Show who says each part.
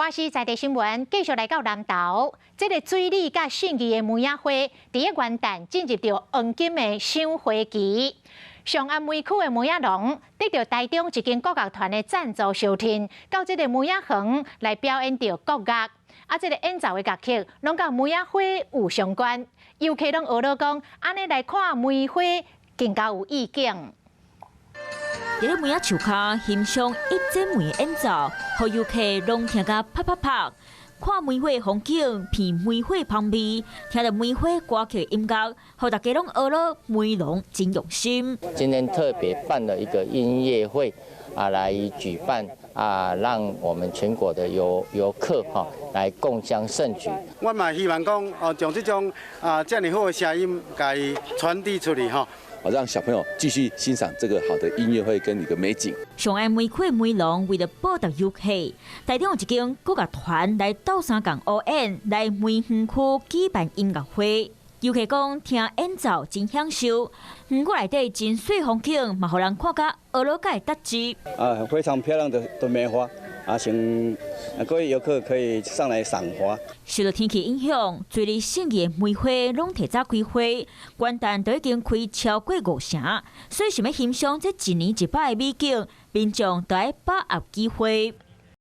Speaker 1: 華視在地新聞繼續來到南投，這个水里佮信義的梅仔花，佇個元旦進入著黃金的賞花期。上安梅區的梅仔農得著台中一間國樂團的贊助相挺，到這个梅仔園來表演著國樂。啊，這个演奏的樂曲攏佮梅仔花有相關，遊客攏學咧講，按呢來看梅花更加有意境。
Speaker 2: 佇咧梅仔樹跤欣賞一剪梅演奏，予遊客攏聽甲啪啪啪。看梅花風景，品梅花芳味，聽著梅花歌曲音樂，予大家攏學咧梅農真用心。
Speaker 3: 今天特別辦了一個音樂會啊，來舉辦啊，讓我們全國的遊客哈來共襄盛舉。
Speaker 4: 我嘛希望講哦，將這種啊這麼好的聲音，共伊傳遞出去吼。
Speaker 5: 讓小朋友繼續欣賞這個好的音樂會跟一個美景。
Speaker 2: 上安梅區梅農為了報答遊客，台中有一間國樂團來鬥相共烏演，來梅園區舉辦音樂會。遊客講聽演奏真享受，園區內底真媠風景，嘛予人看甲學咧會得志。
Speaker 6: 啊，非常漂亮的梅花，啊，請各位遊客可以上來賞花。
Speaker 2: 受著天氣影響，水里信義的梅花攏提早開花，元旦就已經開超過五成，所以想欲欣賞這一年一擺的美景，民眾就愛把握機會。